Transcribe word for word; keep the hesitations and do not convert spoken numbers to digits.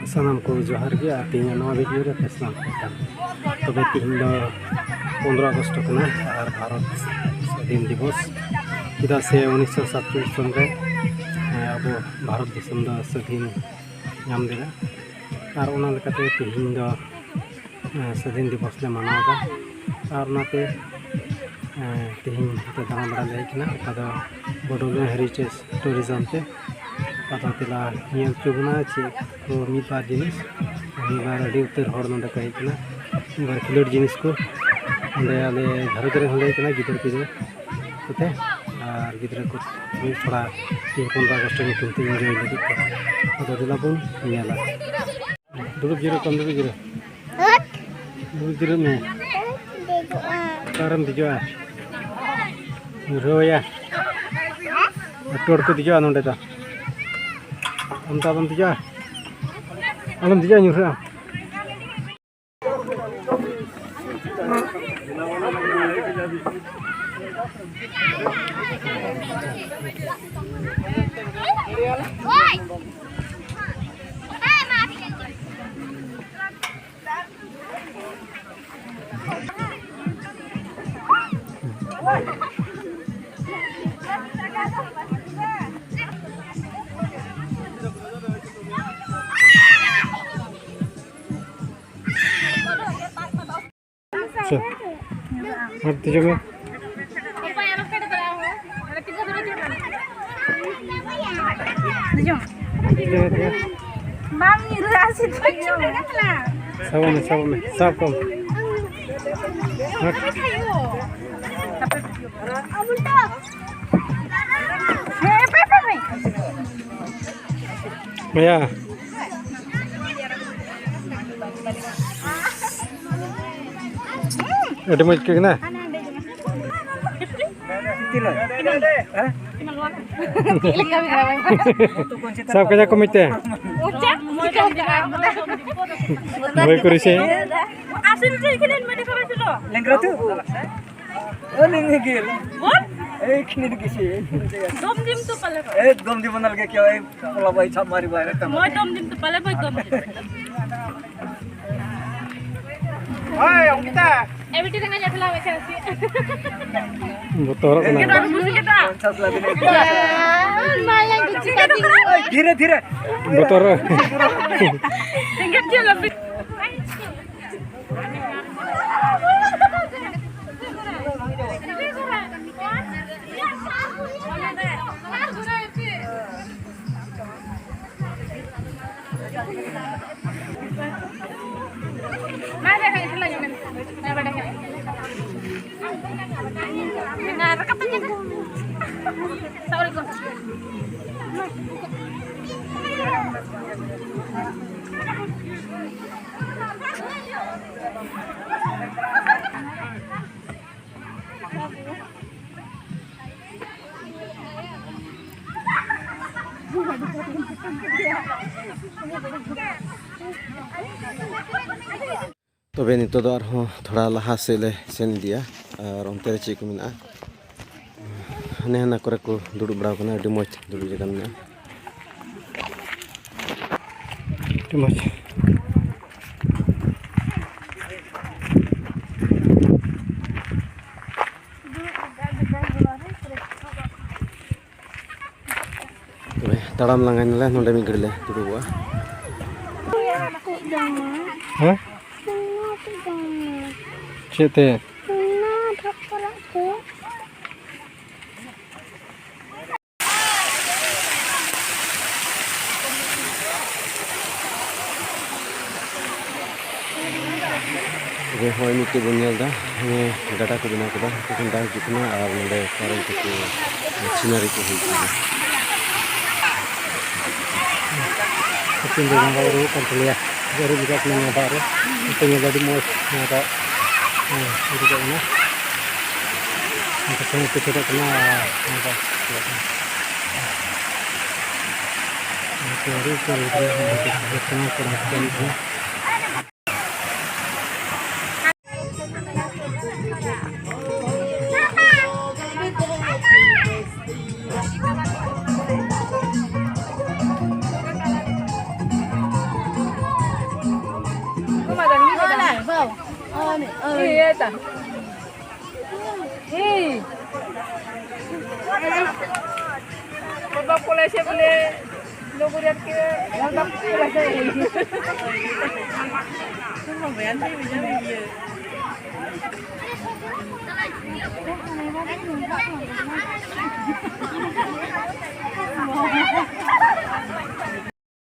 ᱥᱟᱱᱟᱢ ᱠᱚ ᱡᱚᱦᱟᱨ ᱜᱮ, ᱟᱨ ᱛᱮᱦᱮᱧ ᱱᱚᱣᱟ ᱵᱷᱤᱰᱤᱭᱳ ᱨᱮ ᱯᱮ ᱥᱟᱱᱟᱢ ᱠᱚ ᱠᱟᱱᱟ᱾ ᱛᱚᱵᱮ ᱛᱮᱦᱮᱧ ᱫᱚ ᱯᱚᱱᱨᱚ ᱟᱜᱚᱥᱴ ᱠᱟᱱᱟ ᱟᱨ ᱵᱷᱟᱨᱚᱛ ᱥᱟᱹᱫᱷᱤᱱ ᱫᱤᱵᱚᱥ᱾ ᱪᱮᱫᱟᱜ ᱥᱮ ᱩᱱᱤᱥᱥᱚ ᱥᱟᱛᱪᱚᱞᱞᱤᱥ ᱥᱚᱱ ᱨᱮ, ᱮᱸ, ᱟᱵᱚ ᱵᱷᱟᱨᱚᱛ ᱫᱤᱥᱚᱢ ᱫᱚ ᱥᱟᱹᱫᱷᱤᱱ ᱧᱟᱢ ᱞᱮᱫᱟ᱾ ᱟᱨ ᱚᱱᱟ ᱞᱮᱠᱟᱛᱮ ᱛᱮᱦᱮᱧ ᱫᱚ, ᱮᱸ, ᱥᱟᱹᱫᱷᱤᱱ ᱫᱤᱵᱚᱥ ᱞᱮ ᱢᱟᱱᱟᱣ ᱮᱫᱟ᱾ ᱟᱨ ᱚᱱᱟᱛᱮ, ᱮᱸ, ᱛᱮᱦᱮᱧ ᱱᱚᱛᱮ ᱫᱟᱬᱟ ᱵᱟᱲᱟ ᱞᱮ ᱦᱮᱡ ᱠᱟᱱᱟ, ᱚᱠᱟ ᱫᱚ ᱵᱚᱰᱳᱞᱮᱸᱰ ᱦᱮᱨᱤᱴᱮᱡᱽ ᱴᱩᱨᱤᱡᱚᱢ ᱛᱮ᱾ ᱟᱫᱚ ᱫᱮᱞᱟ ᱧᱮᱞ ᱦᱚᱪᱚ ᱵᱚᱱᱟ ᱪᱮᱫ ᱠᱚ ᱢᱤᱫ ᱵᱟᱨ ᱡᱤᱱᱤᱥ, ᱢᱤᱫ ᱵᱟᱨ ᱟᱹᱰᱤ ᱩᱛᱟᱹᱨ ᱦᱚᱲ ᱱᱚᱰᱮ ᱠᱚ ᱦᱮᱡ ᱠᱟᱱᱟ, ᱢᱤᱫ ᱵᱟᱨ ᱠᱷᱮᱞᱳᱰ ᱡᱤᱱᱤᱥ ᱠᱚ᱾ ᱚᱸᱰᱮ ᱟᱞᱮ ᱜᱷᱟᱨᱚᱸᱡᱽ ᱨᱮᱱ ᱦᱚᱸᱞᱮ ᱦᱮᱡ ᱠᱟᱱᱟ, ᱜᱤᱫᱟᱹᱨ ᱯᱤᱫᱟᱹᱨ ᱠᱚᱛᱮ, ᱟᱨ ᱜᱤᱫᱽᱨᱟᱹ ᱠᱚ ᱛᱷᱚᱲᱟ ᱛᱮᱦᱮᱧ ᱯᱚᱱᱨᱚ ᱟᱜᱚᱥᱴ ᱧᱩᱛᱩᱢ ᱛᱮ ᱤᱱᱡᱚᱭ ᱞᱟᱹᱜᱤᱫ ᱛᱮ᱾ ᱟᱫᱚ ᱫᱮᱞᱟ ᱵᱚᱱ ᱧᱮᱞᱟ᱾ ᱫᱩᱲᱩᱵ ᱡᱤᱨᱟᱹᱜ ᱠᱚᱢ, ᱫᱩᱲᱩᱵ ᱡᱤᱨᱟᱹᱜ᱾ ᱫᱩᱲᱩᱵ ᱡᱤᱨᱟᱹᱜ ᱢᱮ᱾ ᱚᱠᱟᱨᱮᱢ ᱫᱮᱡᱚᱜᱼᱟ? ᱧᱩᱨᱦᱟᱹᱣᱟᱭᱟ᱾ ᱴᱳᱲ ᱠᱚ ᱫᱮᱡᱚᱜᱼᱟ ᱱᱚᱸᱰᱮ ᱫᱚ᱾ ᱟᱢ ᱫᱚ ᱟᱞᱚᱢ ᱫᱮᱡᱚᱜᱼᱟ᱾ ᱟᱞᱚᱢ ᱫᱮᱡᱚᱜᱼᱟ, ᱧᱩᱨᱦᱟᱹᱜᱼᱟ᱾ ᱟᱪᱪᱷᱟ᱾ ᱟᱨ ᱫᱮᱡᱚᱜ ᱢᱮ᱾ ᱫᱮᱡᱚᱜ ᱢᱮ, ᱫᱮᱡᱚᱜ ᱢᱮ᱾ ᱵᱟᱝ ᱧᱩᱨᱦᱟᱹᱜᱼᱟ, ᱥᱤᱛᱩᱝ ᱧᱩᱨᱦᱟᱹᱜ ᱠᱟᱱᱟ᱾ ᱥᱟᱵ ᱢᱮ, ᱥᱟᱵ ᱢᱮ, ᱥᱟᱵ ᱠᱚᱢ᱾ ᱦᱮᱸ, ᱯᱮ, ᱯᱮ, ᱯᱮ᱾ ᱵᱷᱟᱭᱟ᱾ ᱟᱹᱰᱤ ᱢᱚᱡᱽ ᱟᱹᱭᱠᱟᱹᱜ ᱠᱟᱱᱟ᱾ ᱥᱟᱵ ᱠᱟᱡᱟᱠ ᱠᱚ ᱢᱤᱫᱴᱮᱱ᱾ ᱵᱷᱟᱹᱭ ᱠᱚ ᱨᱤᱥᱮ᱾ ᱞᱮᱝᱜᱟ ᱛᱚ? ᱚ, ᱞᱮᱝᱜᱟ ᱜᱮ᱾ एक मिनट किसी, एक मिनट। दम दिम तो पले को। ए, दम दिम बनल के क्या है? कोला भाई छाप मारी बाहर तब। मैं दम दिम तो पले भाई दम दिम। ओए, अंकिता। ए, बेटी, देखना, जैसे लावे, ऐसे, ऐसे। ᱵᱚᱛᱚᱨᱚᱜ ᱠᱟᱱᱟ᱾ ᱠᱚᱱᱥᱟᱥ ᱞᱟᱜᱮ ᱱᱮ᱾ ᱢᱟᱭᱟ ᱜᱩᱪᱷᱤ ᱠᱟᱫᱤᱧ᱾ ᱫᱷᱤᱨᱮ, ᱫᱷᱤᱨᱮ᱾ ᱵᱚᱛᱚᱨ᱾ ᱮᱸᱜᱮᱞ ᱪᱮᱫ ᱞᱟᱹᱯᱤᱛ? ᱛᱚᱵᱮ ᱱᱤᱛᱚᱜ ᱫᱚ ᱟᱨᱦᱚᱸ ᱛᱷᱚᱲᱟ ᱞᱟᱦᱟ ᱥᱮᱫ ᱞᱮ ᱥᱮᱱ ᱤᱫᱤᱜᱼᱟ᱾ ᱟᱨ ᱚᱱᱛᱮ ᱨᱮ ᱪᱮᱫ ᱠᱚ ᱢᱮᱱᱟᱜᱼᱟ? ᱦᱟᱱᱮ ᱦᱟᱱᱟ ᱠᱚᱨᱮ ᱠᱚ ᱫᱩᱲᱩᱵ ᱵᱟᱲᱟ ᱟᱠᱟᱱᱟ, ᱟᱹᱰᱤ ᱢᱚᱡᱽ ᱫᱩᱲᱩᱵ ᱡᱟᱭᱜᱟ ᱢᱮᱱᱟᱜᱼᱟ᱾ ᱟᱹᱰᱤ ᱢᱚᱡᱽ᱾ ᱛᱚᱵᱮ ᱛᱟᱲᱟᱢ ᱞᱟᱸᱜᱟᱭ ᱱᱟᱞᱮ, ᱱᱚᱰᱮ ᱢᱤᱫ ᱜᱷᱟᱹᱲᱤᱡ ᱞᱮ ᱫᱩᱲᱩᱵᱚᱜᱼᱟ᱾ ᱦᱮᱸ? ᱪᱮᱫ ᱛᱮ? ᱛᱚᱵᱮ ᱦᱚᱸᱜᱼᱚᱭ ᱢᱤᱫᱴᱮᱡ ᱵᱚᱱ ᱧᱮᱞ ᱮᱫᱟ, ᱱᱤᱭᱟᱹ ᱜᱟᱰᱟ ᱠᱚ ᱵᱮᱱᱟᱣ ᱠᱮᱫᱟ, ᱦᱟᱱᱛᱮ ᱠᱷᱚᱱ ᱫᱟᱜ ᱦᱤᱡᱩᱜ ᱠᱟᱱᱟ ᱟᱨ ᱱᱚᱰᱮ current ᱠᱚ, ᱥᱤᱱᱟᱨᱤ ᱠᱚ ᱦᱩᱭᱩᱜ ᱠᱟᱱᱟ᱾ ᱦᱟᱹᱛᱤᱧ ᱫᱚ ᱵᱚᱸᱜᱟ ᱵᱩᱨᱩ ᱦᱩᱭᱩᱜ ᱠᱟᱱ ᱛᱟᱞᱮᱭᱟ, ᱟᱹᱨᱩᱵ ᱞᱮᱠᱟ ᱠᱟᱱᱟ ᱱᱚᱣᱟ ᱫᱟᱜ ᱨᱮ, ᱱᱚᱛᱮ ᱧᱮᱞ ᱫᱚ ᱟᱹᱰᱤ ᱢᱚᱡᱽ ᱱᱚᱣᱟ ᱫᱟᱜ, ᱦᱮᱸ, ᱩᱰᱩᱠᱚᱜ ᱠᱟᱱᱟ᱾ ᱱᱚᱛᱮ ᱠᱷᱚᱱ ᱯᱮᱪᱷᱚᱴᱚᱜ ᱠᱟᱱᱟ ᱟᱨ ᱱᱚᱣᱟ ᱫᱟᱜ ᱪᱟᱞᱟᱜ ᱠᱟᱱᱟ᱾ ᱱᱚᱛᱮ ᱟᱹᱰᱤ ᱩᱛᱟᱹᱨ ᱜᱤᱫᱽᱨᱟᱹ ᱦᱚᱸ ᱱᱚᱛᱮ ᱠᱚ ᱦᱤᱡᱩᱜ ᱠᱟᱱᱟ, ᱠᱚᱲᱟ ᱦᱚᱯᱚᱱ ᱠᱚ᱾ Iya, ta. Ih. Bapak polisi boleh. Lo kulihat ke, bapak polisi. Semua bayar sih, bisa dia.